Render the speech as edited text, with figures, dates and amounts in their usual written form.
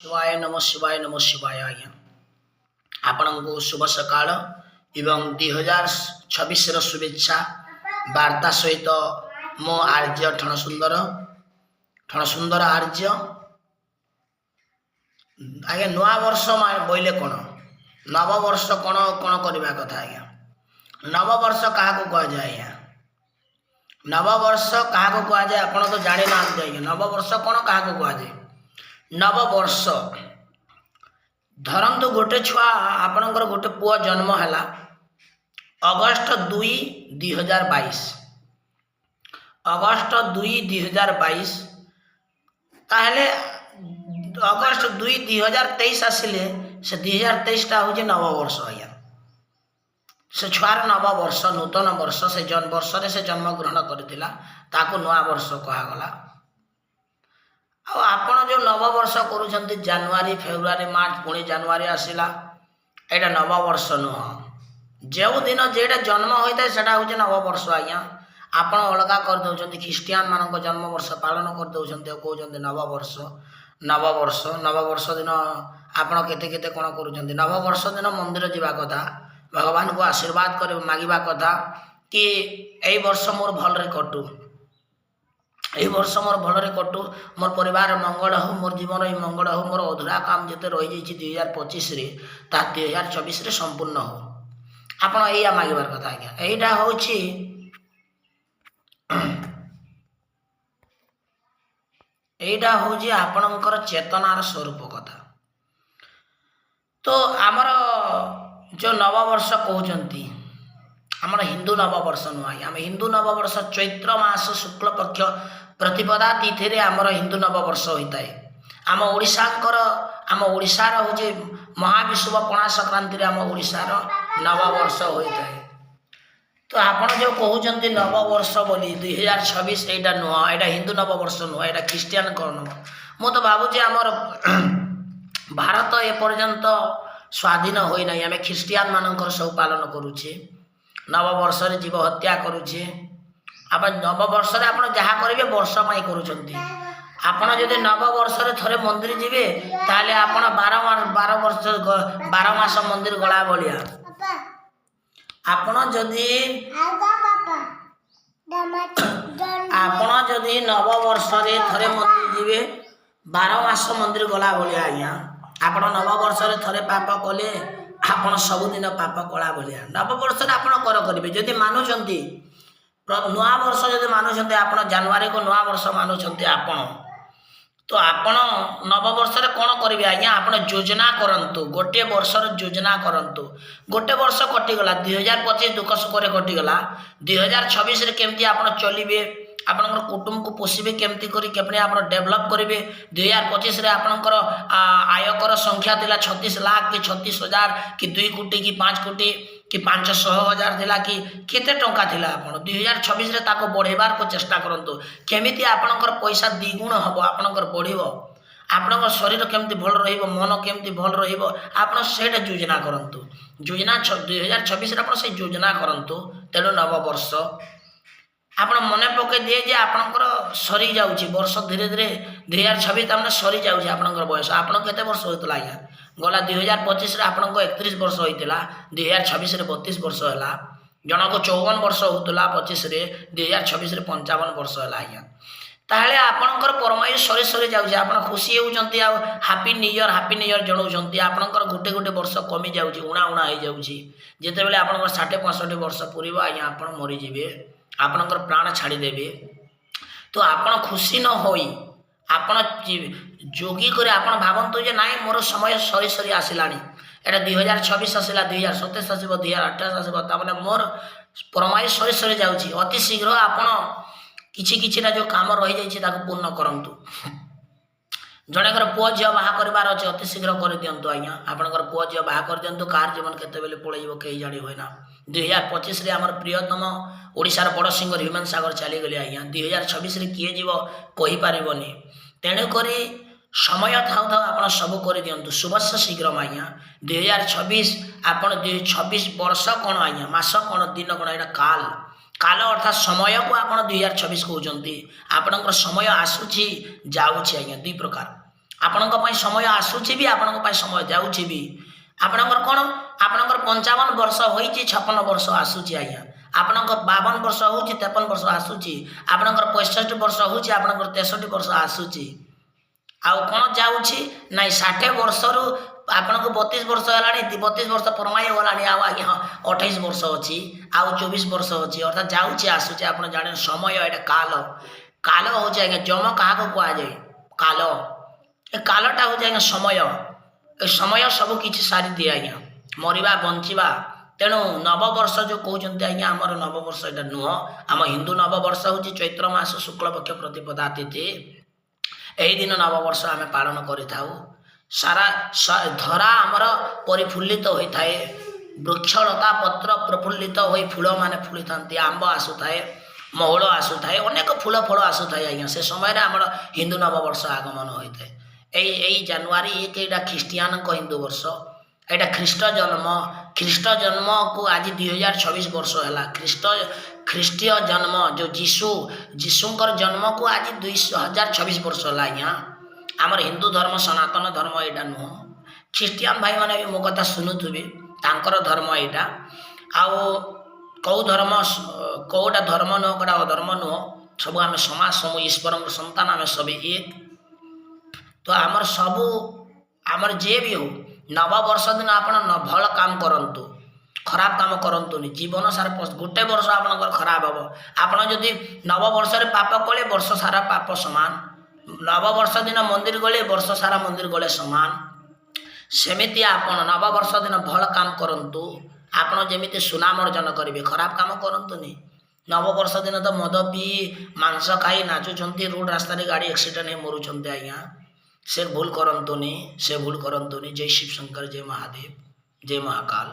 ଶିବାୟ ନମ, ଶିବାୟ ନମ, ଶିବାୟ। ଆଜ୍ଞା, ଆପଣଙ୍କୁ ଶୁଭ ସକାଳ ଏବଂ 2026ର ଶୁଭେଚ୍ଛା ବାର୍ତ୍ତା ସହିତ ମୁଁ ଆର୍ଯ୍ୟ ଠଣସୁନ୍ଦର, ଠଣସୁନ୍ଦର ଆର୍ଯ୍ୟ। ଆଜ୍ଞା, ନୂଆ ବର୍ଷ ବୋଇଲେ କ'ଣ? ନବବର୍ଷ କ'ଣ? କ'ଣ କରିବା କଥା ଆଜ୍ଞା? ନବବର୍ଷ କାହାକୁ କୁହାଯାଏ ଆଜ୍ଞା? ନବବର୍ଷ କାହାକୁ କୁହାଯାଏ? ଆପଣ ତ ଜାଣିନାହାନ୍ତି ଆଜ୍ଞା। ନବବର୍ଷ କ'ଣ, କାହାକୁ କୁହାଯାଏ ନବବର୍ଷ? ଧରନ୍ତୁ ଗୋଟେ ଛୁଆ, ଆପଣଙ୍କର ଗୋଟେ ପୁଅ ଜନ୍ମ ହେଲା ଅଗଷ୍ଟ 2 2022, ଅଗଷ୍ଟ 2 2022। ତାହେଲେ ଅଗଷ୍ଟ 2 2023 ଆସିଲେ ସେ 2023ଟା ହେଉଛି ନବବର୍ଷ ଆଜ୍ଞା। ସେ ଛୁଆର ନବବର୍ଷ, ନୂତନ ବର୍ଷ। ସେ ବର୍ଷରେ ସେ ଜନ୍ମଗ୍ରହଣ କରିଥିଲା, ତାକୁ ନୂଆ ବର୍ଷ କୁହାଗଲା। ଆଉ ଆପଣ ଯେଉଁ ନବବର୍ଷ କରୁଛନ୍ତି ଜାନୁଆରୀ, ଫେବୃଆରୀ, ମାର୍ଚ୍ଚ, ପୁଣି ଜାନୁଆରୀ ଆସିଲା, ଏଇଟା ନବବର୍ଷ ନୁହଁ। ଯେଉଁଦିନ ଯେଇଟା ଜନ୍ମ ହୋଇଥାଏ, ସେଇଟା ହେଉଛି ନବବର୍ଷ ଆଜ୍ଞା। ଆପଣ ଅଲଗା କରିଦେଉଛନ୍ତି, ଖ୍ରୀଷ୍ଟିଆନ ମାନଙ୍କ ଜନ୍ମବର୍ଷ ପାଳନ କରିଦେଉଛନ୍ତି ଆଉ କହୁଛନ୍ତି ନବବର୍ଷ, ନବବର୍ଷ। ନବବର୍ଷ ଦିନ ଆପଣ କେତେ କେତେ କ'ଣ କରୁଛନ୍ତି। ନବବର୍ଷ ଦିନ ମନ୍ଦିର ଯିବା କଥା, ଭଗବାନଙ୍କୁ ଆଶୀର୍ବାଦ କରି ମାଗିବା କଥା କି ଏଇ ବର୍ଷ ମୋର ଭଲରେ କଟୁ, ଏଇ ବର୍ଷ ମୋର ଭଲରେ କଟୁ, ମୋର ପରିବାର ମଙ୍ଗଳ ହଉ, ମୋର ଜୀବନ ଏଇ ମଙ୍ଗଳ ହଉ, ମୋର ଅଧୁରା କାମ ଯେତେ ରହିଯାଇଛି 2025ରେ, ତାହା 2026ରେ ସମ୍ପୂର୍ଣ୍ଣ ହଉ। ଆପଣ ଏଇଆ ମାଗିବାର କଥା ଆଜ୍ଞା। ଏଇଟା ହେଉଛି ଆପଣଙ୍କର ଚେତନାର ସ୍ୱରୂପ କଥା। ତ ଆମର ଯେଉଁ ନବବର୍ଷ କହୁଛନ୍ତି, ଆମର ହିନ୍ଦୁ ନବବର୍ଷ ନୁହଁ ଆଜ୍ଞା। ଆମେ ହିନ୍ଦୁ ନବବର୍ଷ ଚୈତ୍ର ମାସ ଶୁକ୍ଳ ପକ୍ଷ ପ୍ରତିପଦା ତିଥିରେ ଆମର ହିନ୍ଦୁ ନବବର୍ଷ ହୋଇଥାଏ। ଆମ ଓଡ଼ିଶାଙ୍କର, ଆମ ଓଡ଼ିଶାର ହେଉଛି ମହାବିଷୁବ ପଣା ସଂକ୍ରାନ୍ତିରେ ଆମ ଓଡ଼ିଶାର ନବବର୍ଷ ହୋଇଥାଏ। ତ ଆପଣ ଯେଉଁ କହୁଛନ୍ତି ନବବର୍ଷ ବୋଲି 2026, ଏଇଟା ନୁହଁ। ଏଇଟା ହିନ୍ଦୁ ନବବର୍ଷ ନୁହଁ, ଏଇଟା ଖ୍ରୀଷ୍ଟିଆନଙ୍କର ନୁହଁ। ମୁଁ ତ ଭାବୁଛି ଆମର ଭାରତ ଏପର୍ଯ୍ୟନ୍ତ ସ୍ୱାଧୀନ ହୋଇନାହିଁ, ଆମେ ଖ୍ରୀଷ୍ଟିଆନ ମାନଙ୍କର ସବୁ ପାଳନ କରୁଛେ, ନବବର୍ଷରେ ଜୀବ ହତ୍ୟା କରୁଛେ। ଆପଣ ନବବର୍ଷରେ ଆପଣ ଯାହା କରିବେ, ବର୍ଷ ପାଇଁ କରୁଛନ୍ତି। ଆପଣ ଯଦି ନବବର୍ଷରେ ଥରେ ମନ୍ଦିର ଯିବେ, ତାହେଲେ ଆପଣ 12 ବର୍ଷ 12 ମାସ ମନ୍ଦିର ଗଲା ଭଳିଆ। ଆପଣ ଯଦି ନବବର୍ଷରେ ଥରେ ମନ୍ଦିର ଯିବେ, 12 ମାସ ମନ୍ଦିର ଗଲା ଭଳିଆ ଆଜ୍ଞା। ଆପଣ ନବବର୍ଷରେ ଥରେ ପାପ କଲେ, ଆପଣ ସବୁଦିନ ପାପ କଲା ଭଳିଆ। ନବବର୍ଷରେ ଆପଣ କର କରିବେ ଯଦି ମାନୁଛନ୍ତି, ନୂଆ ବର୍ଷ ଯଦି ମାନୁଛନ୍ତି, ଆପଣ ଜାନୁଆରୀକୁ ନୂଆ ବର୍ଷ ମାନୁଛନ୍ତି ଆପଣ, ତ ଆପଣ ନବବର୍ଷରେ କ'ଣ କରିବେ ଆଜ୍ଞା? ଆପଣ ଯୋଜନା କରନ୍ତୁ, ଗୋଟିଏ ବର୍ଷର ଯୋଜନା କରନ୍ତୁ। ଗୋଟେ ବର୍ଷ କଟିଗଲା, 2025 ଦୁଃଖ ସୁଖରେ କଟିଗଲା। 2026ରେ କେମିତି ଆପଣ ଚଲିବେ, ଆପଣଙ୍କର କୁଟୁମ୍ବକୁ ପୋଷିବେ କେମିତି କରି, କେମିତି ଆପଣ ଡେଭଲପ୍ କରିବେ। 2025ରେ ଆପଣଙ୍କର ଆୟକର ସଂଖ୍ୟା ଥିଲା 36 ଲାଖ କି 36 ହଜାର କି 2 କୋଟି କି 5 କୋଟି କି 500 ହଜାର ଥିଲା କି କେତେ ଟଙ୍କା ଥିଲା, ଆପଣ 2026ରେ ତାକୁ ବଢ଼େଇବାକୁ ଚେଷ୍ଟା କରନ୍ତୁ। କେମିତି ଆପଣଙ୍କର ପଇସା ଦ୍ୱିଗୁଣ ହେବ, ଆପଣଙ୍କର ବଢ଼ିବ, ଆପଣଙ୍କ ଶରୀର କେମିତି ଭଲ ରହିବ, ମନ କେମିତି ଭଲ ରହିବ, ଆପଣ ସେଇଟା ଯୋଜନା କରନ୍ତୁ। ଯୋଜନା 2026ରେ ଆପଣ ସେଇ ଯୋଜନା କରନ୍ତୁ। ତେଣୁ ନବବର୍ଷ ଆପଣ ମନେ ପକାଇ ଦିଏ ଯେ ଆପଣଙ୍କର ସରିଯାଉଛି ବର୍ଷ ଧୀରେ ଧୀରେ। 2026 ତାମାନେ ସରିଯାଉଛି ଆପଣଙ୍କର ବୟସ। ଆପଣ କେତେ ବର୍ଷ ହୋଇଥିଲା ଆଜ୍ଞା? ଗଲା 2025ରେ ଆପଣଙ୍କ 31 ବର୍ଷ ହୋଇଥିଲା, 2026ରେ 32 ବର୍ଷ ହେଲା। ଜଣକୁ 54 ବର୍ଷ ହେଉଥିଲା 25ରେ, 2026ରେ 55 ବର୍ଷ ହେଲା ଆଜ୍ଞା। ତାହେଲେ ଆପଣଙ୍କର ପରମାୟୁ ସରି ସରି ଯାଉଛି। ଆପଣ ଖୁସି ହେଉଛନ୍ତି ଆଉ happy new year, happy new year ଜଣାଉଛନ୍ତି। ଆପଣଙ୍କର ଗୋଟେ ଗୋଟେ ବର୍ଷ କମି ଯାଉଛି, ଉଣା ଉଣା ହେଇଯାଉଛି। ଯେତେବେଳେ ଆପଣଙ୍କର 60 65 ବର୍ଷ ପୁରିବ ଆଜ୍ଞା, ଆପଣ ମରିଯିବେ, ଆପଣଙ୍କର ପ୍ରାଣ ଛାଡ଼ିଦେବେ। ତ ଆପଣ ଖୁସି ନ ହୋଇ ଆପଣ ଯୋଗୀ କରି ଆପଣ ଭାବନ୍ତୁ ଯେ ନାଇଁ, ମୋର ସମୟ ସରି ସରି ଆସିଲାଣି। ଏଇଟା 2026 ଆସିଲା, 2027 ଆସିବ, 2028 ଆସିବ, ତାମାନେ ମୋର ପରମାୟୁ ସରି ସରି ଯାଉଛି। ଅତି ଶୀଘ୍ର ଆପଣ କିଛି କିଛିଟା ଯେଉଁ କାମ ରହିଯାଇଛି, ତାକୁ ପୂର୍ଣ୍ଣ କରନ୍ତୁ। ଜଣଙ୍କର ପୁଅ ଝିଅ ବାହା କରିବାର ଅଛି, ଅତି ଶୀଘ୍ର କରିଦିଅନ୍ତୁ ଆଜ୍ଞା। ଆପଣଙ୍କର ପୁଅ ଝିଅ ବାହା କରିଦିଅନ୍ତୁ। କାହାର ଜୀବନ କେତେବେଳେ ପଳେଇବ, କେହି ଜାଣି ହୁଏ ନା। 2025ରେ ଆମର ପ୍ରିୟତମ ଓଡ଼ିଶାର ବଡ଼ ସିଙ୍ଗର ହ୍ୟୁମାନ ସାଗର ଚାଲିଗଲେ ଆଜ୍ଞା। 2026ରେ କିଏ ଯିବ, କହିପାରିବନି। ତେଣୁକରି ସମୟ ଥାଉ ଥାଉ ଆପଣ ସବୁ କରିଦିଅନ୍ତୁ। ଶୁଭସ୍ୟ ଶୀଘ୍ରମ ଆଜ୍ଞା। 2026 ଆପଣ 26 ବର୍ଷ କ'ଣ ଆଜ୍ଞା, ମାସ କ'ଣ, ଦିନ କ'ଣ, ଏଇଟା କାଲ। କାଲ ଅର୍ଥାତ୍ ସମୟକୁ ଆପଣ 2026 କହୁଛନ୍ତି। ଆପଣଙ୍କର ସମୟ ଆସୁଛି, ଯାଉଛି ଆଜ୍ଞା, ଦୁଇ ପ୍ରକାର। ଆପଣଙ୍କ ପାଇଁ ସମୟ ଆସୁଛି ବି, ଆପଣଙ୍କ ପାଇଁ ସମୟ ଯାଉଛି ବି। ଆପଣଙ୍କର କ'ଣ? ଆପଣଙ୍କର 55 ବର୍ଷ ହୋଇଛି, 56 ବର୍ଷ ଆସୁଛି ଆଜ୍ଞା। ଆପଣଙ୍କ 52 ବର୍ଷ ହେଉଛି, 53 ବର୍ଷ ଆସୁଛି। ଆପଣଙ୍କର 65 ବର୍ଷ ହେଉଛି, ଆପଣଙ୍କର 63 ବର୍ଷ ଆସୁଛି। ଆଉ କ'ଣ ଯାଉଛି? ନାଇଁ, 60 ବର୍ଷରୁ ଆପଣଙ୍କୁ 32 ବର୍ଷ ହେଲାଣି, 32 ବର୍ଷ ପରମାୟୁ ଗଲାଣି। ଆଉ ଆଜ୍ଞା 28 ବର୍ଷ ଅଛି, ଆଉ 24 ବର୍ଷ ଅଛି। ଅର୍ଥାତ୍ ଯାଉଛି ଆସୁଛି। ଆପଣ ଜାଣେ ସମୟ ଏଇଟା କାଲ। କାଲ ହେଉଛି ଆଜ୍ଞା ଯମ। କାହାକୁ କୁହାଯାଏ କାଲ? ଏ କାଲଟା ହେଉଛି ଆଜ୍ଞା ସମୟ। ଏ ସମୟ ସବୁ କିଛି ସାରିଦିଏ ଆଜ୍ଞା, ମରିବା ବଞ୍ଚିବା। ତେଣୁ ନବବର୍ଷ ଯେଉଁ କହୁଛନ୍ତି ଆଜ୍ଞା, ଆମର ନବବର୍ଷ ଏଇଟା ନୁହଁ। ଆମ ହିନ୍ଦୁ ନବବର୍ଷ ହେଉଛି ଚୈତ୍ର ମାସ ଶୁକ୍ଳପକ୍ଷ ପ୍ରତିପଦା ତିଥି। ଏହି ଦିନ ନବବର୍ଷ ଆମେ ପାଳନ କରିଥାଉ। ସାରା ଧରା ଆମର ପରିଫୁଲ୍ଲିତ ହୋଇଥାଏ। ବୃକ୍ଷଲତା ପତ୍ର ପ୍ରଫୁଲ୍ଲିତ ହୋଇ ଫୁଲମାନେ ଫୁଲିଥାନ୍ତି। ଆମ୍ବ ଆସୁଥାଏ, ମହୁଳ ଆସୁଥାଏ, ଅନେକ ଫୁଲ ଫଳ ଆସୁଥାଏ ଆଜ୍ଞା। ସେ ସମୟରେ ଆମର ହିନ୍ଦୁ ନବବର୍ଷ ଆଗମନ ହୋଇଥାଏ। ଏଇ ଜାନୁଆରୀ 1, ଏଇଟା ଖ୍ରୀଷ୍ଟିଆନଙ୍କ ହିନ୍ଦୁ ବର୍ଷ। ଏଇଟା ଖ୍ରୀଷ୍ଟ ଜନ୍ମ। ଖ୍ରୀଷ୍ଟ ଜନ୍ମକୁ ଆଜି 2026 ବର୍ଷ ହେଲା। ଖ୍ରୀଷ୍ଟୀୟ ଜନ୍ମ ଯେଉଁ ଯୀଶୁଙ୍କର ଜନ୍ମକୁ ଆଜି 2026 ବର୍ଷ ହେଲା ଆଜ୍ଞା। ଆମର ହିନ୍ଦୁ ଧର୍ମ, ସନାତନ ଧର୍ମ ଏଇଟା ନୁହଁ। ଖ୍ରୀଷ୍ଟିଆନ ଭାଇମାନେ ବି ମୋ କଥା ଶୁଣୁଥିବେ, ତାଙ୍କର ଧର୍ମ ଏଇଟା। ଆଉ କେଉଁ ଧର୍ମ କେଉଁଟା ଧର୍ମ ନୁହଁ, କେଉଁଟା ଅଧର୍ମ ନୁହଁ, ସବୁ ଆମେ ସମାଜ, ସବୁ ଈଶ୍ୱରଙ୍କ ସନ୍ତାନ, ଆମେ ସବେ ଏକ। ତ ଆମର ସବୁ, ଆମର ଯିଏ ବି ହଉ, ନବବର୍ଷ ଦିନ ଆପଣ ଭଲ କାମ କରନ୍ତୁ, ଖରାପ କାମ କରନ୍ତୁନି। ଜୀବନ ସାରା ଗୋଟେ ବର୍ଷ ଆପଣଙ୍କର ଖରାପ ହେବ। ଆପଣ ଯଦି ନବବର୍ଷରେ ପାପ କଲେ, ବର୍ଷ ସାରା ପାପ ସମାନ। ନବବର୍ଷ ଦିନ ମନ୍ଦିର ଗଲେ, ବର୍ଷ ସାରା ମନ୍ଦିର ଗଲେ ସମାନ। ସେମିତି ଆପଣ ନବବର୍ଷ ଦିନ ଭଲ କାମ କରନ୍ତୁ, ଆପଣ ଯେମିତି ସୁନାମ ଅର୍ଜନ କରିବେ। ଖରାପ କାମ କରନ୍ତୁନି। ନବବର୍ଷ ଦିନ ତ ମଦ ପିଇ, ମାଂସ ଖାଇ ନାଚୁଛନ୍ତି, ରୋଡ଼ ରାସ୍ତାରେ ଗାଡ଼ି ଆକ୍ସିଡେଣ୍ଟ ହେଇ ମରୁଛନ୍ତି ଆଜ୍ଞା। ସେ ଭୁଲ କରନ୍ତୁନି, ସେ ଭୁଲ କରନ୍ତୁନି। ଜୟ ଶିବ ଶଙ୍କର, ଜୟ ମହାଦେବ, ଜୟ ମହାକାଲ।